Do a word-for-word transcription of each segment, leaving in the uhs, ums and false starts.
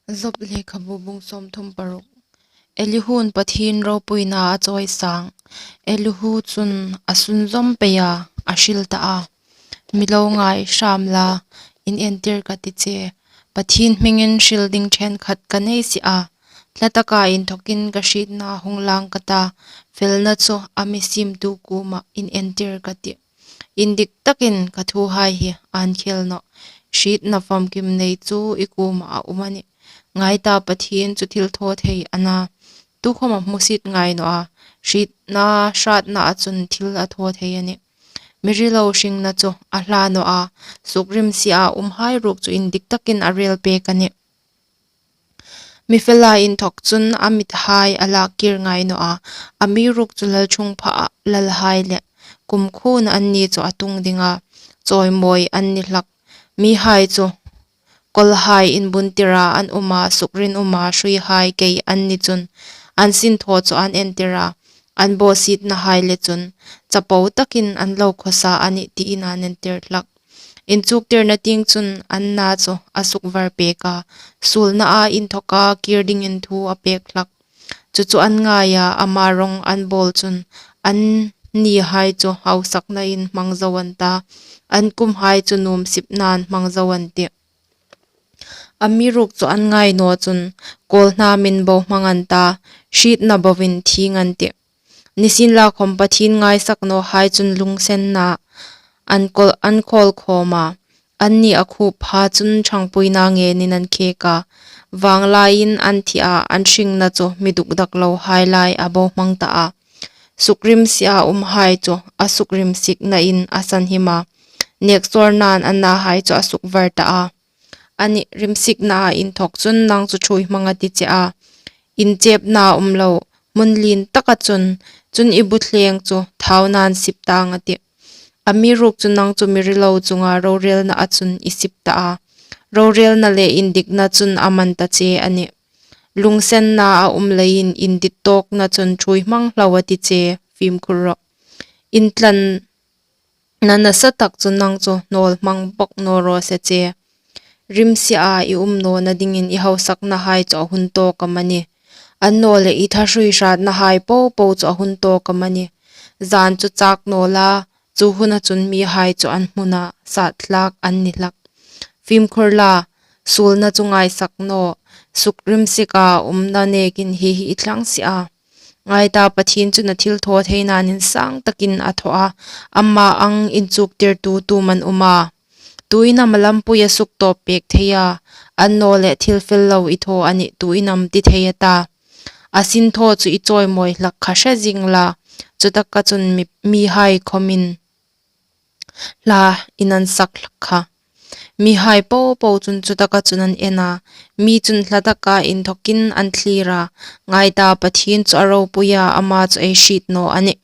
Job lekhabu bung sawmthum paruk. Elihu'n Pathien ropuina a chawisang. Elihu chun a sunzawm pei a, a hril ta a. Mi lo ngai hram la, inentir ka ti che. Pathien hmingin hril ding ṭhenkhat ka nei si a. Hlataka inthokin ka hrietna hung lang ka ta. Felna chu a mi siemtu kuoma inentir ka tih. Indik takin ka thuhai hi an khel nawh. Hrietna famkim nei chu i kuoma a um a nih. Ngai ta, Pathien chu thil thaw thei a na. Tukhawm a hmusit ngai naw a. Hrietna hratna a chun thil a thaw thei a nih. Mi rilo hringna chu a hla naw a. Sukrimsia umhai ruok chu indik takin a rel pek a nih. Mi fela inthok chun a mithai a lak kir ngai naw a. Amiruokchu lalṭhungphaa lalhai le kumkhuoin anni chu a tung ding a. Chawimawi an ni hlak. Mihai chu kawlhai inbuntira an um a, sukrinuma hruihai kei an ni chun an sinthaw chu an entir a. An bawsietnahai le chun chapo takin an lo khawsa a nih tiin an entir hlak. Inchuktirna tieng chun an na chu a sukvar pek a, suolnaa inthoka kir dingin thu a pek hlak. Chu chu an ngai a, ama rawng an bawl chun annihai chu hausaknain hmang zo an ta, an kumhai chu nuomsipnain hmang zo an tih. Amiruokchu an ngai naw chun kawlhnamin bohmang an ta, hrietna boin thieng an tih. Nisienlakhawm Pathien ngaisak nawhai chun lungsenna an kawl, an khawl khawm a. Anni a khup pha chun ṭhangpuina ngenin an khek a. Vanglaiin an thi a, an hringna chu mi dukdak lohai lai a bohmang ta a. Sukrimsia umhai chu a sukrimsiknain a sanhim a. Neksawrnain an nahai chu a sukvar ta a. Ani rimsiknaa inthok chun nang chu ṭhuoi hmang a ti che a. Inchepna um lo, hmun lien taka chun, chun i bu thleng chu thaunain sip tang a tih. Amiruokchu nang chu mi rilo chunga rorelnaa chun i sip ta a. Rorelna le indikna chun a man ta che a nih. Lungsenna a um leiin indit tawkna chun ṭhuoi hmang hlau a ti che, fimkhur rawh. Intlan na nasa tak chu nang chu hnawl hmang bawk naw raw se che. Rimsia i um nawna dingin i hausaknahai chu a hun tawk am a nih. Annawleh i thahrui hratnahai popo chu a hun tawk am a nih. Zan chu chak naw la, chu huna chun mihai chu an hmuna sat hlak an ni hlak. Fimkhur la, suolna chu ngaisak naw, sukrimsika umna nekin hi hi i thlang si a. Ngai ta, Pathien chun a thil thaw theinain insang takin a thaw a, ama ang inchuktirtu tu am an um a. Tuin am a lampui a suk tawp pek thei a, annawleh thil fel lo i thaw a nih tuin am ti thei a ta. A sinthaw chu i chawimawi hlak kha hre zing la, chutaka chun mi, mihai khawmin hla in an sak kha. Mihai popo chun chutaka chun an en a, mi chun hlataka inthokin an thlir a. Ngai ta, Pathien chu a ropui a, ama chu ei hriet naw a nih.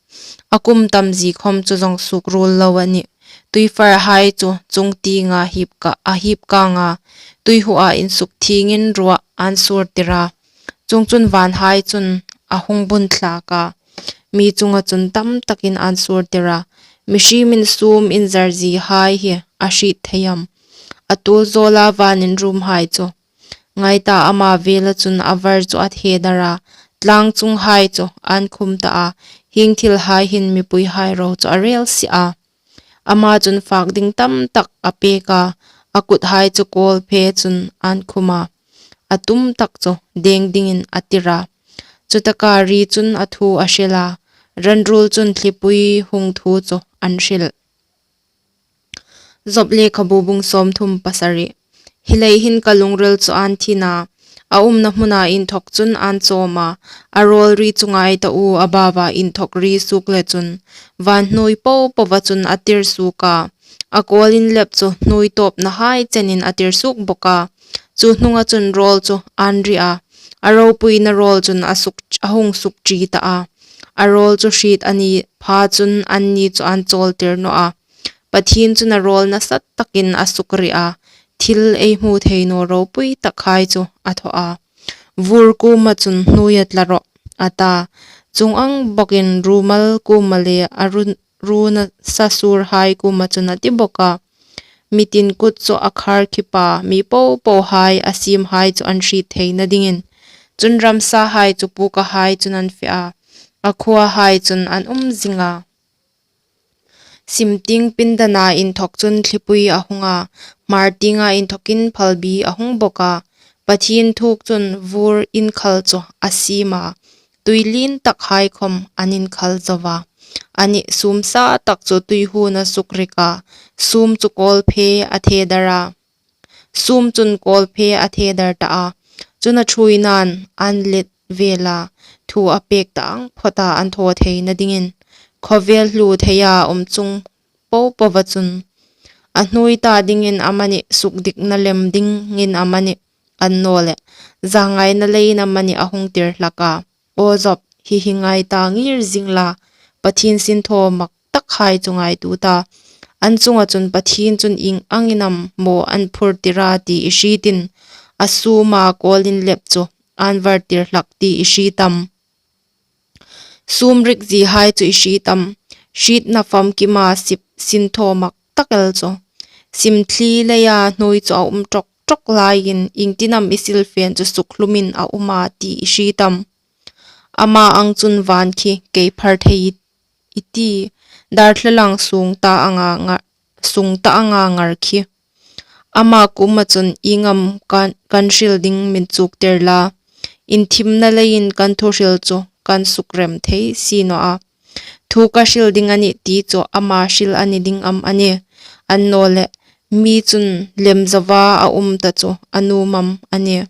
A kum tam zie khawm chu zawng suk ruol lo a nih. Tuifarhai chu chungtienga hip ka, a hip kang a, tuihuoa insuk thiengin ruoa an sur tir a. Chuongchun vanhai chun a hung bun thlak a, mi chunga chun tam takin an sur tir a. Mihriemin sum inzar ziehai hi a hriet thei am? A tuol zawla vanin rumhai chu. Ngai ta, ama vela chun a var chu a the dar a, tlang chunghai chu an khum ta a. Hieng thilhai hin mipuihai ro chu a rel si a. Ama chun fak ding tam tak a pek a, a kuthai chu kawlphe chun an khum a, a tum tak chu deng dingin a tir a. Chutaka ri chun a thu a hril a, ran ruol chun thlipui hung thu chu an hril. Job lekhabu bung sawmthum pasari. Hi lei hin ka lungril chu an thin a, a umna hmuna inthok chun an chawm a, a rawl ri chu ngai ta u, a baua inthok ri suok le chun, van hnuoi popova chun a tir suok a, a kawl inlep chu hnuoi tawpnahai chenin a tir suok bawk a. Chu hnunga chun rawl chu an ri a, a ropuina rawl chun a suk, a hung suk ṭi ta a. A rawl chu hriet a ni pha chun anni chu an chawl tir naw a. Pathien chun a rawl nasa takin a suk ri a, thil ei hmu thei naw ropui takhai chu a thaw a. Vur kuoma chun hnuoi a tla rawh, a ta. Chuong ang bawkin rumal kuoma le a ru, ru nasa surhai kuoma chun a ti bawk a. Mi tin kut chu a khar khip a, mi popohai a siemhai chu an hriet theina dingin. Chun ramsahai chu pukahai chun an fe a, a khuahai chun an um zing a. Sim tieng pindana inthawk chun thlipui a hung a, hmar tienga inthawkin phalbi a hung bawk a. Pathien thuk chun vur inkhal chu a siem a, tui lien takhai khawm an inkhal zo a. Anih, sum sa tak chu tuihuna suk rik a, sum chu kawlphe a thedar a. Sum chun kawlphe a thedar ta a, chun a ṭhuoinain an let vel a, thu a pek ta ang phawta an thaw theina dingin. Khawvel hlu theia um chung popova chun, a hnuoi ta dingin amanih, sukdikna lem dingin amanih, annawleh zangaina leiin amanih a hung tir hlak a. Aw Job, hi hi ngai ta ngir zing la, Pathien sinthaw mak takhai chu ngaituo ta. An chunga chun Pathien chun ieng angin am maw an phurtir a ti i hrietin, a suma kawl inlep chu an vartir hlak ti i hriet am? Sum rik ziehai chu i hriet am? Hrietna famkima sip sinthaw mak tak el chu. Sim thli leia hnuoi chu a um ṭawk ṭawk laiin, iengtin am i silfen chu sukhlum in a um a ti i hriet am? Ama ang chun van khi kei phar thei i ti, darthlalang sung ta anga nga-, sung ta anga ngar khi. Ama kuoma chun ieng am kan, kan hril ding mi chuktir la, inthimna leiin kan thuhril chu kan sukrem thei si naw a. Thu ka hril ding a nih ti chu ama hril a ni ding am a nih? Annawleh, mi chun lem zoa a um ta chu a nuom am a nih?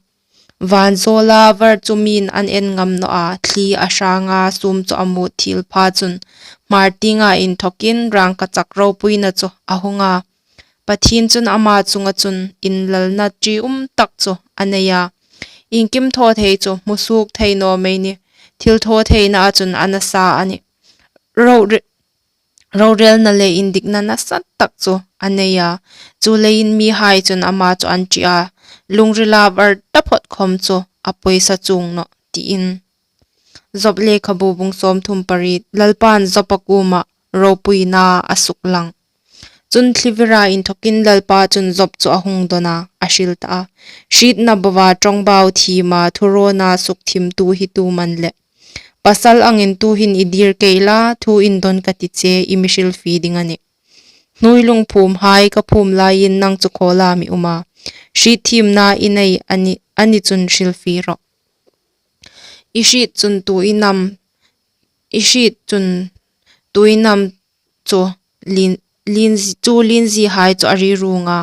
Van zawla var chu mi'n an en ngam naw a, thli a hranga sum chu a mut thiel pha chun, hmar tienga inthawkin rangkachak ropuina chu a hung a. Pathien chun ama chunga chun inlalna ṭium tak chu a nei a. Iengkim thaw thei chu hmu suok thei naw mei ni, thil thaw theina a chun a nasa a nih. Ro ri-, rorelna le indikna nasa tak chu a nei a. Chuleiin mihai chun ama chu an ṭih a, lungrila var taphawt khawm chu a pawisa chuong nawh, tiin. Job lekhabu bung sawmthum pariet. Lalpan Joba kuoma ropuina a suklang. Chun thlivira inthawkin Lalpa chun Job chu a hung dawn a, a hril ta a. Hrietna boa ṭawngbau thiema thurawna sukthimtu hi tu am a ni leh? Pasal angin tuhin i dir kei la, thu indawn ka ti che, i mi hrilfie ding a nih. Hnuoi lungphumhai ka phum laiin nang chu khawla mi um a, hriet thiemna i nei a ni, a ni chun hrilfie rawh. I hriet chun tuin am, i hriet chun tuin am chu lien, lien, chu lienziehai chu a ri ruong a,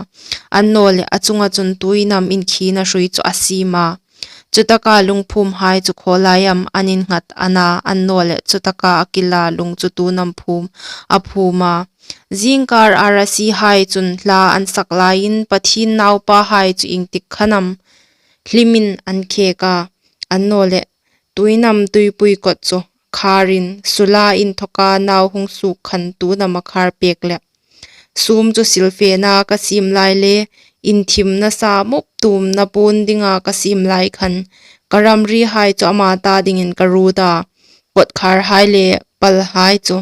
annawleh a chunga chun tuin am inkhina hrui chu a siem a. Chutaka lungphumhai chu khawlai am an innghat a na, annawleh chutaka a kila lung chu tuin am phum a phum a. Zingkar arasihai chun hla an sak laiin Pathien naupahai chu iengtik khan am hlimin an khek a, annawleh tuin am tuipui kawt chu kharin sula inthawka nau hung suok khan tuin am a khar pek leh? Sum chu silfena ka siem lai le inthimna sa mup tumna puon dinga ka siem lai khan, ka ramrihai chu ama ta dingin ka ruot a, kawtkharhai le palhai chu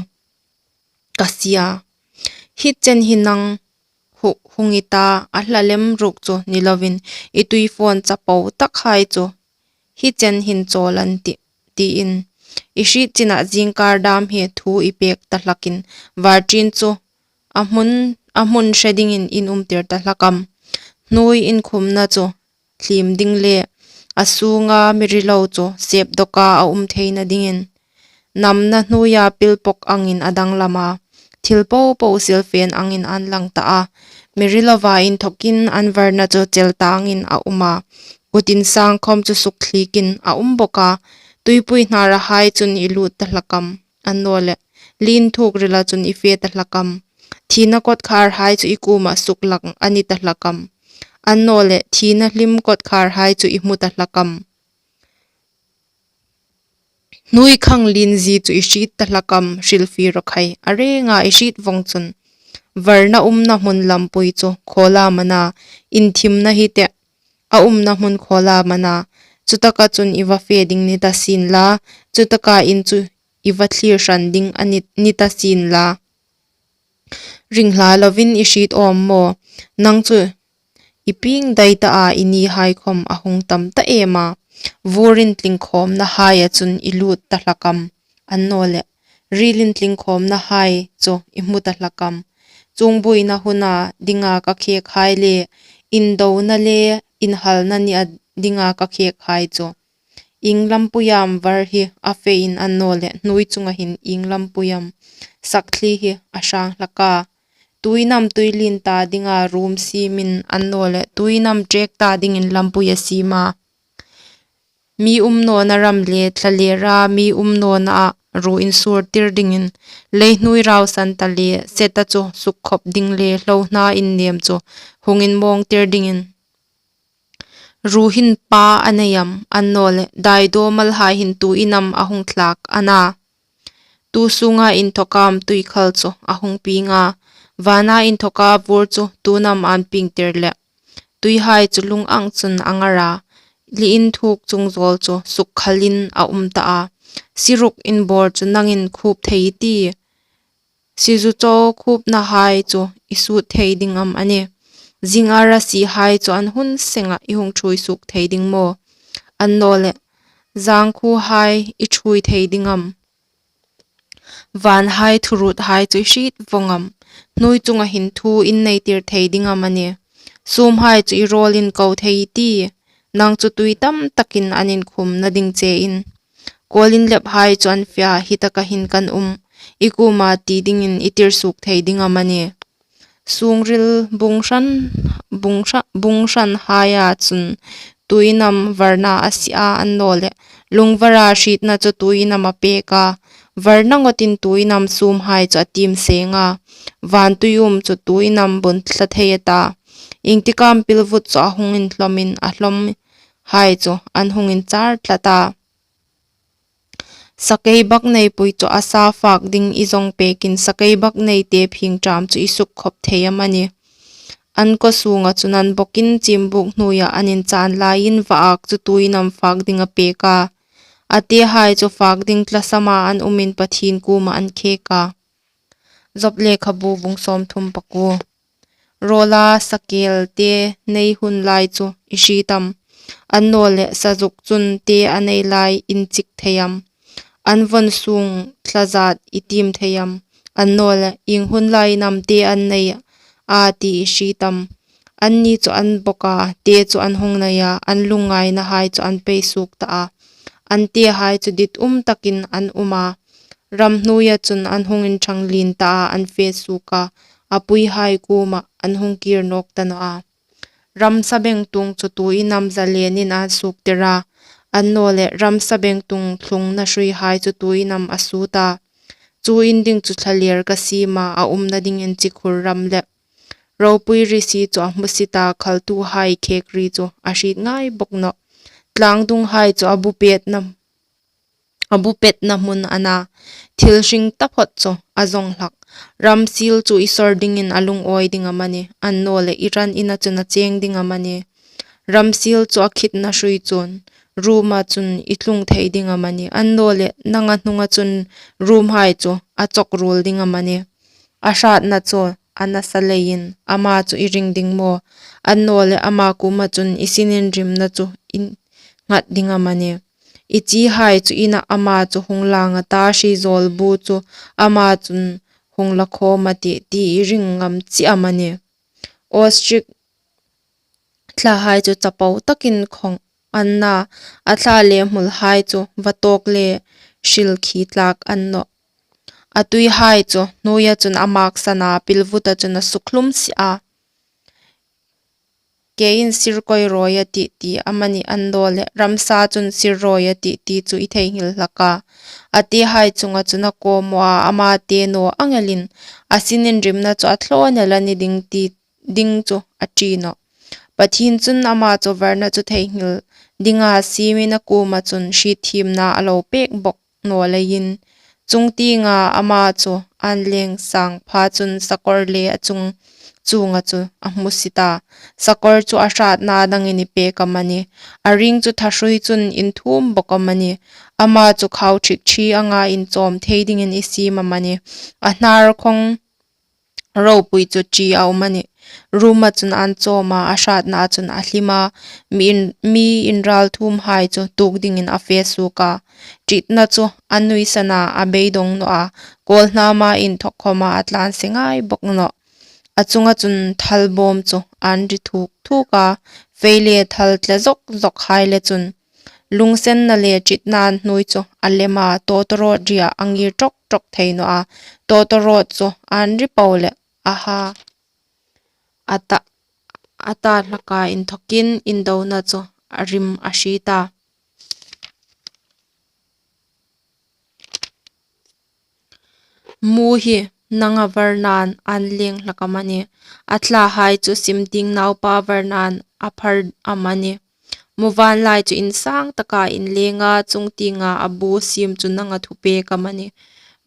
ka sie a. Hi chen hi nang hu-, hung i ta, a hla lem ruk chu ni lovin, i tuifawn chapo takhai chu hi chen hin chawl an tih, tiin. I hriet china zingkar dam hi thu i pek ta hlakin, var ṭin chu a hmun, a hmun hre dingin in umtir ta hlak am? Hnuoi inkhumna chu thliem ding le a sunga mi rilo chu sep dawka a um theina dingin, namna hnuoia pilpawk angin a danglam a, thil popo silfen angin an lang ta a, mi riloa inthawkin an varna chu chel ta angin a um a, kut insang khawm chu sukthlikin a um bawk a. Tuipui hnarahai chun i lut ta hlak am? Annawleh, lien thuk rila chun i fe ta hlak am? Thina kawtkharhai chu i kuoma suklang a ni ta hlak am? Annawleh, thina hlim kawtkharhai chu i hmu ta hlak am? Hnuoi khang lienzie chu i hriet ta hlak am? Hrilfie rawh khai, a renga i hriet vawng chun. Varna umna hmun lampui chu khawla am a na, inthimna hi te a umna hmun khawla am a na? Chutaka chun i va fe ding ni ta sien la, chutaka in chu i va thlir hran ding a ni, ni ta sien la. Ring hla lovin i hriet awm maw? Nang chu i pieng dai ta a, i nihai khawm a hung tam ta em a. Vur intlingkhawmnahaia chun i lut ta hlak am? Annawleh, ril intlingkhawmnahai chu i hmu ta hlak am? Chungbuoina huna dinga ka khekhai le, indona le inhalna nia dinga ka khekhai chu. Ieng lampui am var hi a fe in, annawleh hnuoi chunga hin ieng lampui am sakthli hi a hrang hlak a? Tuin am tuilien ta dinga ruom siemin, annawleh tuin am ṭek ta dingin lampui a siem a? Mi um nawna ram le thlalera mi um nawna a ruo insur tir dingin, lei hnuoi rausan ta le seta chu sukkhop ding le hlohna innem chu hung inmawng tir dingin. Ruo hin pa a nei am? Annawleh daidaw malhai hin tuin am a hung thlak a na? Tu sunga inthawk am tuikhal chu a hung pieng a? Vana inthawka vur chu tuin am an pieng tir le? Tuihai chu lung ang chun a ngar a, li inthuk chungzawl chu sukkhalin a um ta a. Siruk inbawr chu nangin khup thei i ti? Sizu chaw khupnahai chu i sut thei ding am a nih? Zing arasihai chu an hun senga i hung ṭhuoi suok thei ding maw? Annawleh, zangkhuohai i ṭhuoi thei ding am? Vanhai thuruothai chu i hriet vong am? Hnuoi chunga hin thu in nei tir thei ding am a nih? Sumhai chu i rawlin ko thei i ti? Nang chu tui tam takin an inkhumna ding chein. Kuol inlephai chu an fe a, hi taka hin kan um, i kuoma ti dingin i tir suok thei ding am a nih? Sungril bung hran, bung hra-, bung hranhaia chun tuin am varna a sie a? Annawleh, lungvara hrietna chu tuin am a pek a? Varna ngawtin tuin am sumhai chu a tiem seng a? Vantui um chu tuin am bun thla thei a ta? Iengtik am pilvut chu a hung inhlawmin a hlawmhai chu an hung inchar tlat a? Sakeibaknei pui chu a sa fak ding i zawng pekin, sakeibakneite phingṭam chu i sukkhop thei am a nih? An kaw sunga chun an bawkin, chimbuk hnuoia an inchan laiin, vaak chu tuin am fak ding a pek a? A tehai chu fak ding tlasama an umin Pathien kuoma an khek a. Job lekhabu bung sawmthum pakuo. Rawla sakelte nei hun lai chu i hriet am? Annawleh sazuk chun te a nei lai in chik thei am? An vawn sung thlazat i tiem thei am? Annawleh ieng hun laiin am te an nei a ti i hriet am? Anni chu an bawk a, te chu an hung nei a, an lungngainahai chu an pei suok ta a. An tehai chu dit um takin an um a, ram hnuoia chun an hung inṭhang lien ta a, an fe suok a, a puihai kuoma an hung kir nawk ta naw a. Ram sabengtung chu tuin am zalenin an suok tir a? Annawleh ram sabengtung thlungna hruihai chu tuin am a sut a? Chu in ding chu thlaler ka siem a, a umna dingin chikhur ram le ropui risi chu a hmusit a, khaltuhai khek ri chu a hriet ngai bawk nawh. Tlangdunghai chu a bu petna, a bu petna hmun a na, thil hring taphawt chu a zawng hlak. Ramsiel chu i sawr dingin a lungawi ding am a nih? Annawleh i ran ina chun a cheng ding am a nih? Ramsiel chu a khitna hrui chun, ruoma chun i tlung thei ding am a nih? Annawleh nanga hnunga chun ruomhai chu a chawk ruol ding am a nih? A hratna chu a nasa leiin ama chu i ring ding maw? Annawleh ama kuoma chun i sininrimna chu i nghat ding am a nih? I chihai chu ina ama chu hung lang a ta, hrizawl bu chu ama chun hung la khawm a tih, ti i ring ngam chie am a nih? Ostrich thlahai chu chapo takin khawng an na, a thla le hmulhai chu vatawk le hril khi tlak an nawh. A tuihai chu hnuoia chun a maksan a, pilvuta chun a sukhlum si a. Keiin sir kawi rawi a tih ti amanih annawleh, ramsa chun sir rawi a tih ti chu i theinghil hlak a. A tehai chunga chun a kawmaw a, ama te naw ang elin, a sininrimna chu a thlawn el a ni ding ti ding chu a ṭi nawh. Pathien chun ama chu varna chu theinghil dinga siemin a kuoma chun hriet thiemna a lo pek bawk naw leiin, chungtienga ama chu an leng sang pha chun sakawr le a chung chunga chu a hmusit a. Sakawr chu a hratna dangin i pek am a nih? A ring chu thahrui chun inthum bawk am a nih? Ama chu khau ṭhik ṭhi anga inchawm thei dingin i siem am a nih? A hnar khawng ropui chu ṭi a um a nih. Ruoma chun an chawm a, a hratnaa chun a hlim a, mi in, mi inralthuomhai chu tuok dingin a fe suok a. Ṭitna chu a nuisan a, a beidawng naw a, kawlhnama inthok khawma a tlanse ngai bawk nawh. A chunga chun thalbawm chu an ri thuk thuk a, fei le thal tle zawk zawkhai le chun. Lungsenna le ṭitna hnuoi chu a lem a, tawtawrawt ria a ngir ṭawk ṭawk thei naw a, tawtawrawt chu an ri po le a ha. A ta, a ta hlaka inthokin indona chu a rim a hriet a. Mu hi nanga varnain an leng hlak am a nih? A thlahai chu sim tieng naupa varnain a phar am a nih? Muvanlai chu insang taka inlenga, chung tienga a bu siem chu nanga thupek am a nih?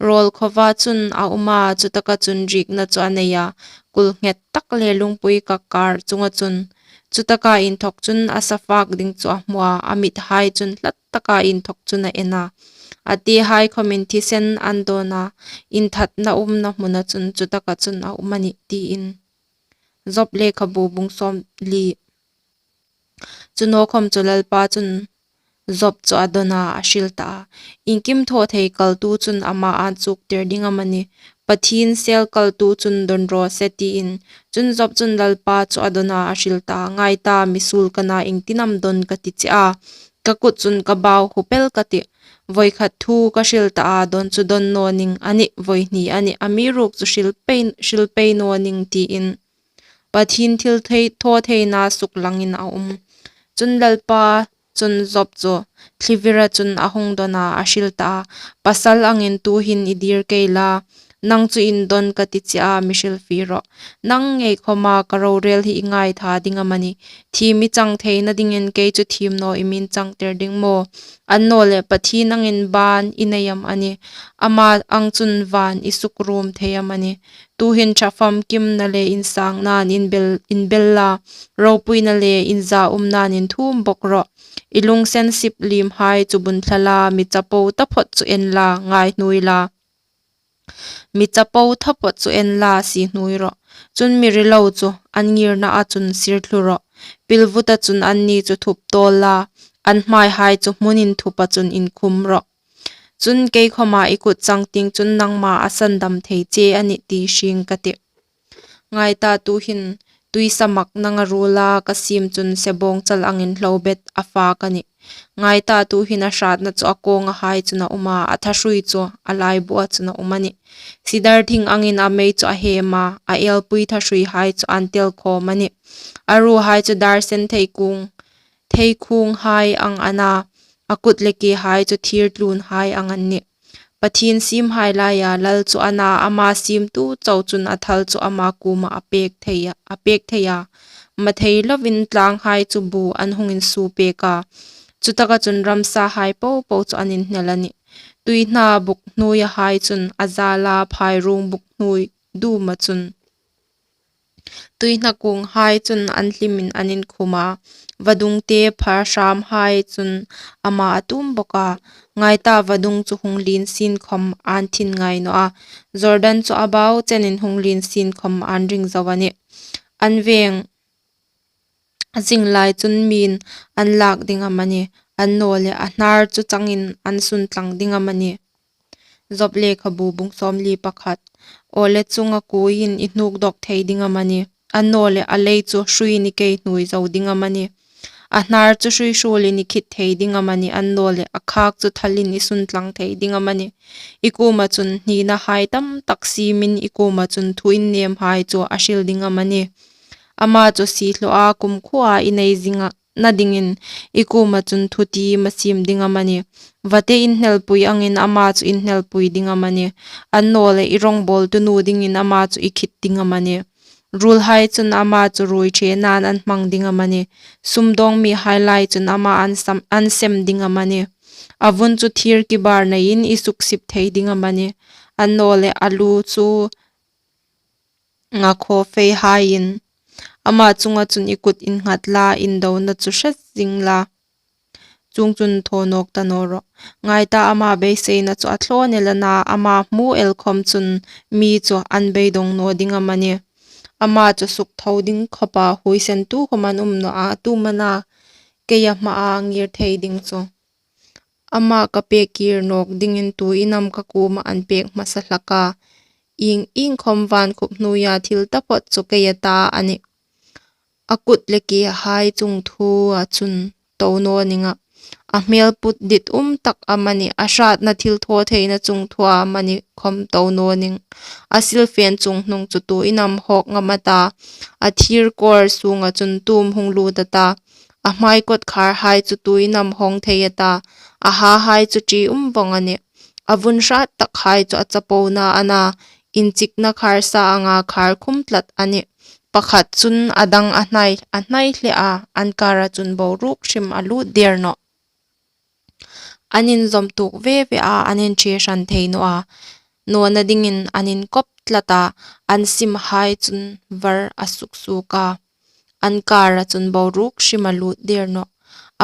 Rawl khova chun a um a, chutaka chun riekna chu a nei a, kul nghet tak le lungpui kakkar chunga chun. Chutaka inthok chun a safak ding chu a hmu a, a mithai chun hlat taka inthok chun a en a. A tehai khawmin thisen an dawn a, inthatna umna hmuna chun chutaka chun a um a nih, tiin. Job lekhabu bung sawmli. Chu naw khawm chu Lalpa chun Job chu a dawn a, a hril ta a. Iengkim thaw thei kaltu chun ama ân chuktir ding am a nih? Pathien sel kaltu chun dawn raw se, tiin. Chun Job chun Lalpa chu a dawn a, a hril ta a. Ngai ta, mi suol ka na, iengtin am dawn ka ti che a? Ka kut chun ka bau hupel ka tih. Voikhat thu ka hril ta a, dawn chu dawn naw ning a nih, voihni a nih, amiruokchu hril pei, hril pei naw ning, tiin. Pathien thil thei, thaw theina suklangin a um. Chun Lalpa chun Job chu thlivira chun a hung dawn a, a hril ta a. Pasal angin tuhin i dir kei la, nang chu indawn ka ti che a, mi hrilfie rawh. Nang ngei khawma ka rorel hi i ngaitha ding am a nih? Thiem i chang theina dingin kei chu thiem naw i min changtir ding maw? Annawleh Pathien angin ban i nei am a nih? Ama ang chun van i sukrum thei am a nih? Tuhin ṭha famkimna le insangnain inbel, inbel la, ropuina le inzaumnain inthuom bawk rawh. I lungsen sip liemhai chu bun thla la, mi chapo taphawt chu en la, ngaihnuoi la. Mi chapo taphawt chu en la, siehnuoi rawh. Chun mi rilo chu an ngirnaa chun sirthlu rawh. Pilvuta chun anni chu thup tawl la, an hmaihai chu hmun inthupa chun inkhum rawh. Chun kei khawma i kut chang tieng chun nangma a sandam thei che a nih ti hrieng ka tih. Ngai ta, tuhin tuisa mak nanga ruola ka siem chun sebawngchal angin hlobet a fak a nih. Ngai ta, tuhin a hratna chu a kawngahai chun a um a, a thahrui chu a laibua chun a um a nih. Sidar thing angin a mei chu a hem a, a elpui thahruihai chu an tel khawm a nih. A ruhai chu darsen theikung, theikhunghai ang a na, a kut le kehai chu thir tlunhai ang an nih. Pathien siemhai laia lal chu a na, ama siemtu chau chun a thal chu ama kuoma a pek thei a, a pek thei a. Mathei lovin tlanghai chu bu an hung insuo pek a. Chutaka chun ramsahai popo chu an inhnel a nih. Tuihna buk hnuoiahai chun a zal a, phairung buk hnuoi duma chun. Tuihna kunghai chun an hlimin an inkhum a, vadungte pha hramhai chun ama a tum bawk a. Ngai ta, vadung chu hung lien sien khawm an thin ngai naw a, Jordan chu a bau chenin hung lien sien khawm an ring zo a nih. An veng zing lai chun miin an lak ding am a nih? Annawleh a hnar chu changin an sun tlang ding am a nih? Job lekhabu bung sawmli pakhat. Awle chunga kuoiin i hnuk dawk thei ding am a nih? Annawleh a lei chu hruiin i kei hnuoi zo ding am a nih? A hnar chu hrui hruolin i khit thei ding am a nih? Annawleh a khak chu thalin i sun tlang thei ding am a nih? I kuoma chun hninahai tam tak siemin i kuoma chun thu innemhai chu a hril ding am a nih? Ama chu siehlawa kumkhuoa i nei zinga na dingin i kuoma chun thuti ma siem ding am a nih? Vate inhnelpui angin ama chu inhnelpui ding am a nih? Annawleh i rawngbawltu nu dingin ama chu i khit ding am a nih? Ruolhai chun ama chu ruoi ṭhenain an hmang ding am a nih? Sumdawng mihai lai chun ama an sam, an sem ding am a nih? A vun chu thir kibar neiin i suksip thei ding am a nih? Annawleh a lu chu nga khawfeihaiin ama chunga chun i kut innghat la, indona chu hre zing la. chuongchun thaw nawk ta naw rawh. Ngai ta, ama beiseina chu a thlawn el a na, ama hmu el khawm chun mi chu an beidawng naw ding am a nih? Ama chu suktho ding khawpa huoisen tukhawm an um naw a, tu am a na keia hmaa ngir thei ding chu? Ama ka pek kir nawk dingin tuin am ka kuoma an pek hmasa hlak a? Ieng ieng khawm van khup hnuoia thil taphawt chu keia ta a nih. A kut le kehai chungthua chun to naw ning a, a hmel put dit um tak amanih, a hratna thil thaw theina chungthua amanih khawm to naw ning. A silfen chunghnung chu tuin am hawk ngam a ta? A thir kawr sunga chun tu am hung lut a ta? A hmai kawtkharhai chu tuin am hawng thei a ta? A hahai chu ṭium vawng a nih. A vun hrat takhai chu a chapo na a na, inchikna kharsa anga khar khum tlat a nih. Pakhat chun a dang a hnai, a hnai hle a, an kara chun boruok hrim a lut der nawh. An inzawm tuk ve ve a, an inṭhe hran thei naw a, nawna dingin an inkawp tlat a, an simhai chun var a suk suk a, an kara chun boruok hrim a lut der nawh.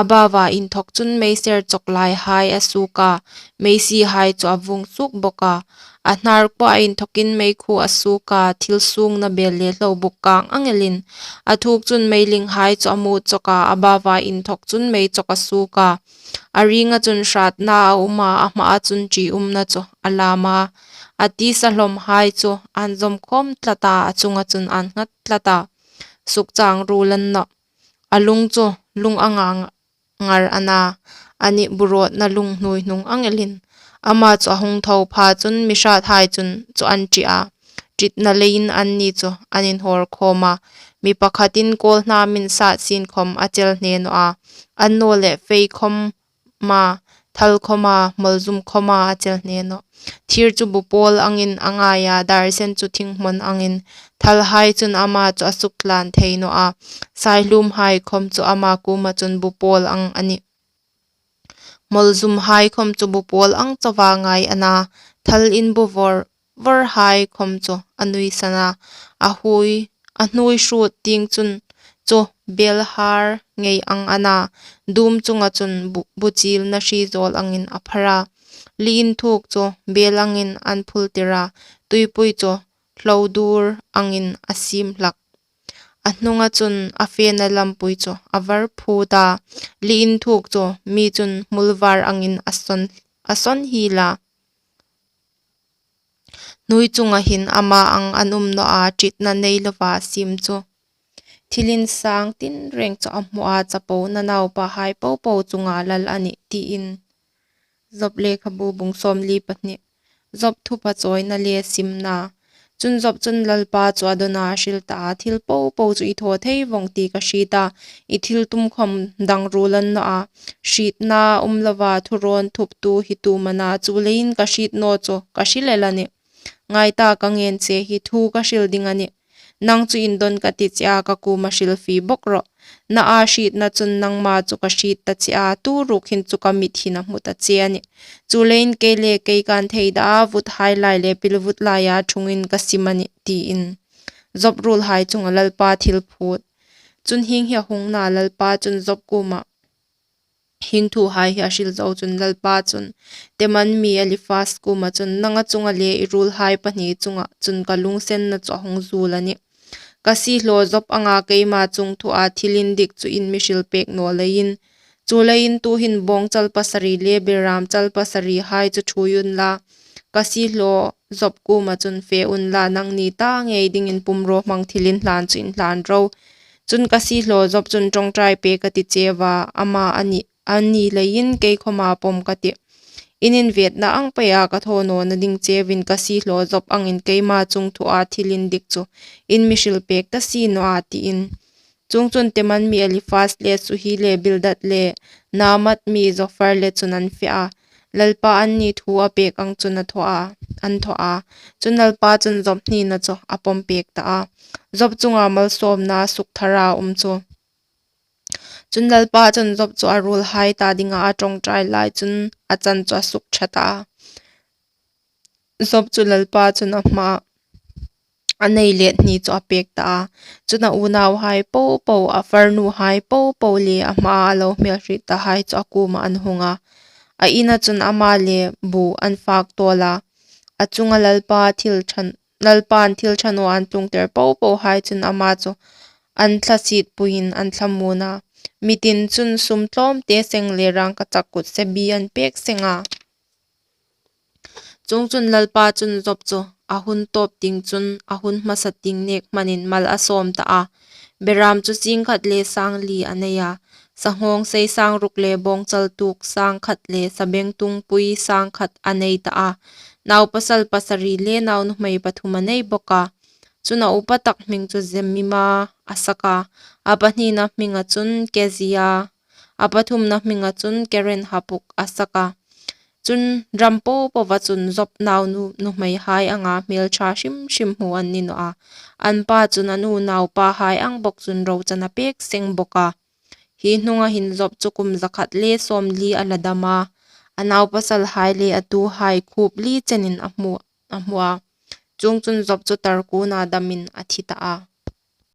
A baua inthawk chun meiser chawk laihai a suk a, meisihai chu a vung suk bawk a. A hnar khuoa inthawkin meikhu a suk a, thil sungna bel le hlobuk kang ang elin. A thuk chun meilinghai chu a mut chawk a, a baua inthawk chun mei chawk a suk a. A ringa chun hratna a um a, a hmaa chun ṭiumna chu a lam a. A tisa hlawmhai chu an zawm khawm tlat a, a chunga chun an nghat tlat a. Sukchang ruol a ni nawh. A lung chu lung anga ngar a na, a ni burawtna lung hnuoi hnung ang elin. Ama chu a hung tho pha chun mi hrathai chun chu an ṭi a, ṭitna leiin anni chu an inhawr khawm a. Mi pakhatin kawlhnam insat sin khawm a chel hne naw a, annawleh fei khawm ma, thal khawma, mawlzum khawma a chel hne nawh. Thir chu bupawl angin a ngai a, darsen chu thinghmawn angin. Thalhai chun ama chu a suktlan thei naw a, saihlumhai khawm chu ama kuoma chun bupawl ang a nih. Mawlzumhai khawm chu bupawl ang chauva ngai a na, thal in bu vawr vawrhai khawm chu a nuisan a. A hui, a hnuoi hrut tieng chun chu belhar ngei ang a na, dum chunga chun bu, buchilna hri zawl angin a phar a. Li inthuk chu bel angin an phultir a, tuipui chu hlodur angin a sim hlak. A hnunga chun a fena lampui chu a var phut a, li inthuk chu mi chun hmul var angin a sawn, a sawn hiel a. Hnuoi chunga hin ama ang an um naw a, ṭitna nei lova sim chu. Thil insang tinreng chu a hmu a, chapona naupahai popo chunga lal a nih, tiin. Job lekhabu bung sawmli pahni. Job thupha chawina le simna. Chun Job chun Lalpa chu a dawn a, a hril ta a, thil popo chu i thaw thei vawng ti ka hriet a, i thil tum khawm dang ruol a ni naw a, hrietna um lova thurawn thuptu hi tu am a na, chuleiin ka hriet naw chu ka hril el a nih. Ngai ta, ka ngen che hi thu ka hril ding a nih. Nang chu indawn ka ti che a, ka kuoma hrilfie bawk rawh. Na a hrietna chun nangma chu ka hriet ta che a, tu ruok hin chu ka mit hin a hmu ta che a nih. Chuleiin kei le kei kan thei da a, vuthai lai le pilvut laia ṭhungin ka sim a nih, tiin. Job ruolhai chunga Lalpa thil phut. Chun hieng hi a hung na, Lalpa chun Job kuoma hieng thuhai hi a hril zo chun Lalpa chun Teman mi Eliphaz kuoma chun, nanga chunga le i ruolhai pahni chunga chun ka lungsenna chu a hung zuol a nih. Ka siehlaw Job anga keima chungthua thil indik chu in mi hril pek naw leiin. Chuleiin tuhin bawngchal pasari le beram chal pasarihai chu ṭhuoi unla, ka siehlaw Job kuoma chun fe unla, nangni ta ngei dingin pumrawhmang thil inhlan chu inhlan ro. Chun ka siehlaw Job chun ṭawngṭai pek ka ti cheu a, ama a ni, a ni leiin kei khawma pawm ka tih. In invetna ang peia ka thaw nawna ding cheuvin ka siehlaw Job angin keima chungthua thil indik chu in mi hril pek ta si naw a, tiin. Chuongchun Teman mi Eliphaz le Suhi le Bildad le Naamath mi Zophar le chun an fe a, Lalpa anni thu a pek ang chun a thaw a, an thaw a. Chun Lalpa chun Job hnina chu a pawm pek ta a. Job chunga malsawmna sukthara um chu. Chun Lalpa chun Job chu a ruolhai ta dinga a ṭawngṭai lai chun a chan chu a suk ṭha ta a. Job chu Lalpa chun a hmaa, a nei let hni chu a pêk ta a. Chun, a unauhai po po, a farnuhai po po le a hmaa a lo hmêlhriet tahai chu a kuomah an hung a, a ina chun ama le bu an fâk tâwl a. A chunga Lalpain thil ṭha naw an tlungtir po pohai chun ama chu an thlasietpuiin an thlamuon a, mi tin chun sum tlâwmte seng le rângkachak kutsebi an pêk seng a. Chuongchun, Lalpa chun Job chu a hun tâwp tieng chun a hun hmasa tieng nêk hmanin mal a sâwm ta a. Berâm chu sîng khat le sâng li a nei a, sanghâwngsei sâng ruk le bâwngchal tuok sâng khat le sabengtung pui sâng khat a nei ta a. Naupasal pasari le naunuhmei pathum a nei bawk a. Chun, a upa tak hming chu Jemima a sak a, a pahnina hminga chun Kezia, a pathumna hminga chun Keren-happuk a sak a. Chun, ram po poa chun Job naunuhmeihai anga hmêlṭha hrim hrim hmu an ni naw a, an pa chun an unaupahai ang bawk chun rochan a pêk seng bawk a. Hi hnunga hin Job chu kum za khat le sâwmli a la dam a, a naupasalhai le a tuhai khup li chenin a hmu a. Chuongchun, Job chu tar kûna damin a thi ta a.